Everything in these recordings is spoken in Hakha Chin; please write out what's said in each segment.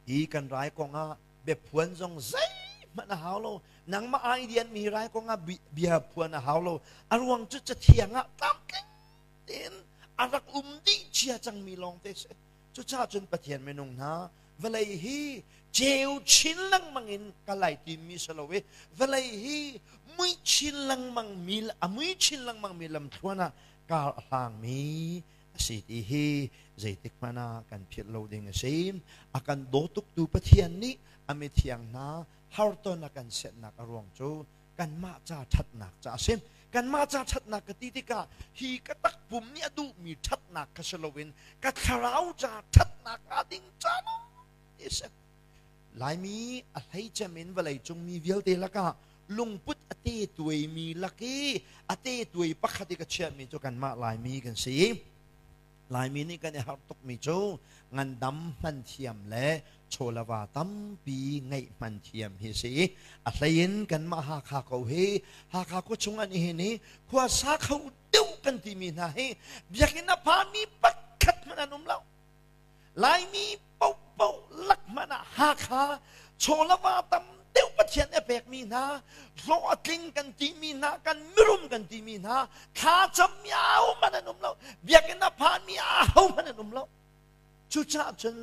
Hi kan rai kongah biaphuan zong zeihmanh a hau lo. Nangmah ai dianmi rai kongah bia phuan a hau lo. A ruang cu cathiang ah tlamtling tein a rak um dih cia cangmi lawng te si. Cucaah cun Pathian minung hna, vawlei hi ceu chin lengmang in ka lai timi si lo i vawlei hi mui chin lengmang mi a mui chin lengmang mi lamthluan ah kar a hlangmi a si ti hi zeitik hmanh ah kan philh lo ding a si. A kan daw tuktu Pathian nih a mithiang hna harton a kan setnak a ruang cu kanmah ca ṭhatnak ca a si. Kanmah ca ṭhatnak ka ti tikah hi ka takpum nih a duhmi ṭhatnak kha si loin ka thlarau ca ṭhatnak hnga ding ca ti a si. Laimi a hleicem in vawleicung mi vialte lakah lungput a te tuaimi lak i a te tuai pakhat i ka chiahmi cu kanmah Laimi kan si. Laimi nih kan i harh tukmi cu ngandam hman thiam le chawlava tampi ngeih hman thiam hi si. A hleiin kanmah Hakha ko hi Hakha khua chung an i hin i khua sa kho deuh kan timi hna hi biakinn a phami pakhat hmanh an um lo. Laimi paohpaoh lak hmanh ah Hakha chawlava tam deuh Pathian a pekmi hna, hlawh a tling kan timi hna, kan mirum kan timi hna, thlacammi ahohmanh an um lo, biakinn a phanmi ahohmanh an um lo. Cucaah cun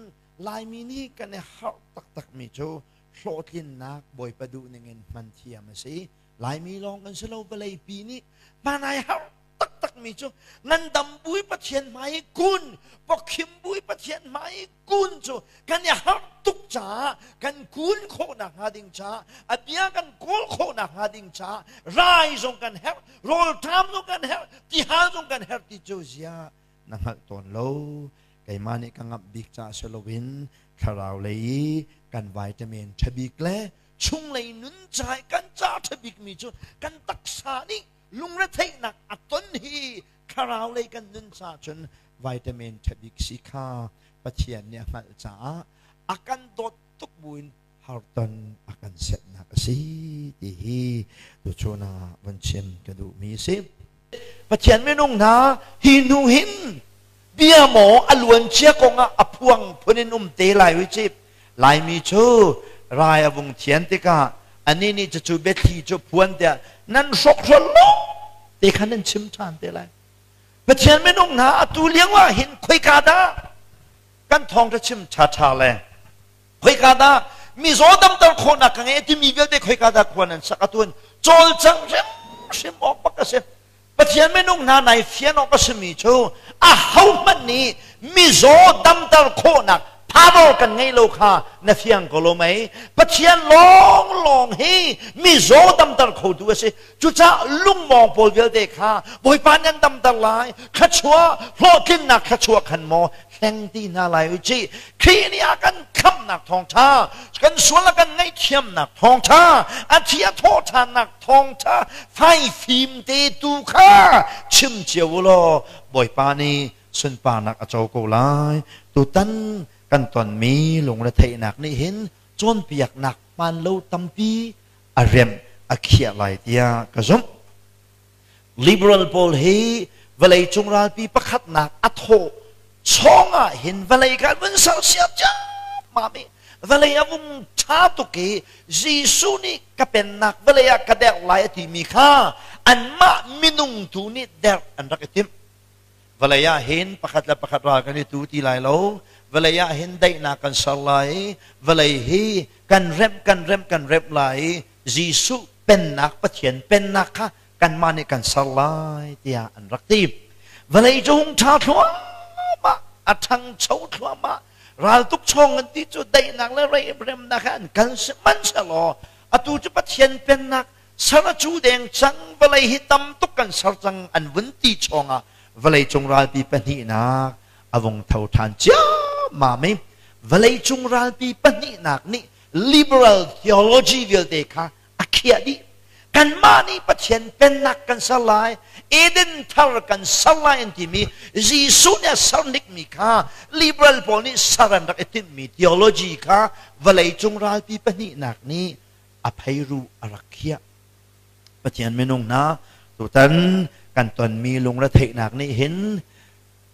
Laimi nih kan i harh taktakmi cu hlawhtlinnak Bawipa duh ningin hman thiam a si. Laimi lawng kan si lo, vawleipi nih hman ai harh taktakmi cu ngandam bui Pathian hmai i kun, pawkhim bui Pathian hmai i kun cu kan i harh tuk caah kan kun khawhnak hnga ding caah a bia kan kawl khawhnak hnga ding caah rai zong kan herh, rawlṭam zong kan herh, tihal zong kan herh ti cu zia na hngalh tawn lo. Keimah nih ka ngamh bik caah si loin thlarau lei i kan vitamin ṭha bik le chunglei nun ca i kan ca ṭha bikmi cu kan taksa nih lungretheihnak a ton hi thlarau lei kan nun caah cun vitamin ṭha bik si kha Pathian nih a hngalh caah a kan dawt tuk buin harton a kan setnak a si ti hi tuchun ah van chim ka duhmi a si. Pathian minung hna hi hnu hin bia maw a luancia kongah a phuang phun in um te lai ui cip Laimi cu rai a vung thian tikah anih nih cucu biathli cu phuan tiah nan hrokhrol lo te kha nan chim ṭhan te lai. Pathian minung hna atu lio ah hin khoika dah kan thawngṭha chim ṭhaṭha le khoika dah mizaw damter khawhnak ka ngei timi vialte khoika dah khua nan sak atuan cawlcang hrimhrim awk bak a si. Pathian minung hna nai fian awk a simi cu ahohmanh nih mizaw damter khawhnak power kan ngei lo kha na fiang ko lo mei? Pathian lawnglawng hi mizaw damter khotu a si. Cucaah lungmawng pawl vialte kha Bawipa nih an damter lai, thluachuah, hlawhtlinnak thluachuah khan maw hleng ti hna lai u cih. Khrih nih a kan khamhnak thawngṭha, kan sual a kan ngaihthiamnak thawngṭha, a thi a thawhṭhannak thawngṭha faifim te tu kha chim cio u law Bawipa nih sunparnak a co ko lai. Tutan kan tonmi lungretheihnak nih hin cawnpiaknak hmaan lo tampi a remh a khiah lai tiah ka zumh. Liberal pawl hi vawleicung ralpi pakhatnak a thawh chawng ah hin vawlei kha vun sersiam ciammam i vawlei a vung ṭha tuk i Jesuh nih ka pennak vawlei ah ka derh lai a timi kha anmah minung tu nih derh an rak i timh. Vawlei ah hin pakhat le pakhat ral kan i tu ti lai lo. Vawlei ah hin daihnak kan ser lai i vawlei hi kan remh kan remh kan remh lai i Jesuh pennak Pathian pennak kha kanmah nih kan ser lai tiah an rak ti. Vawlei cu hung ṭha thluahmah, a ṭhangcho thluahmah. Raltuk chawng an ti cu daihnak le remnak he an kal sihmanhsehlaw atu cu Pathian pennak ser a cu deng cang, vawlei hi tam tuk kan ser cang an vun ti chawngah vawleicung ralpi pahnihnak a vung tho ṭhan ciammam i vawleicung ralpi pahnihnak nih liberal theology vialte kha a khiah dih. Kanmah nih Pathian pennak kan ser lai, Eden thar kan ser lai an timi Jesuh nih a ser hnikmi kha liberal pawl nih ser an rak i timhmi theology kha vawleicung ralpi pahnihnak nih a pheiru a rak khiah. Pathian minung hna, tutan kan tonmi lungretheihnak nih hin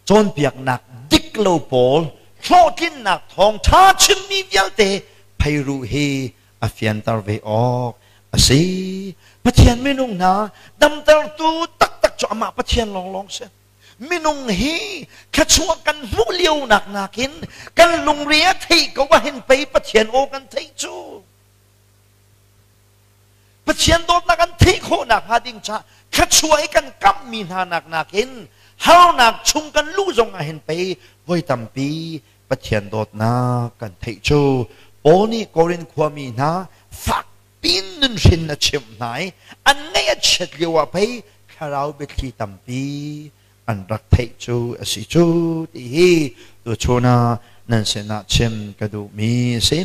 cawnpiaknak dik lo pawl Hlawhtlinnak thawngṭha chimmi vialte pheiruh hi a fianter ve awk a si. Pathian minung hna damtertu taktak cu amah Pathian lawnglawng si. Minung hi thluachuah kan hmuh lio nak nakin kan lungre a theih ko ahhin pei Pathian aw kan theih cu. Pathian dawtnak an theih khawhnak hnga ding caah thluachuah i kan kamhmi hna nak nakin harnak chung kan luh zong ahhin pei voi tampi Pathian dawtnak kan theih cu. Paul nih Korin khuami hna fak pin nunhrin a chimh hna i an ngaih a chiat lio ah pei thlarau biathli tampi an rak theih cu a si cu ti hi tuchun ah nan sinah chim ka duhmi a si.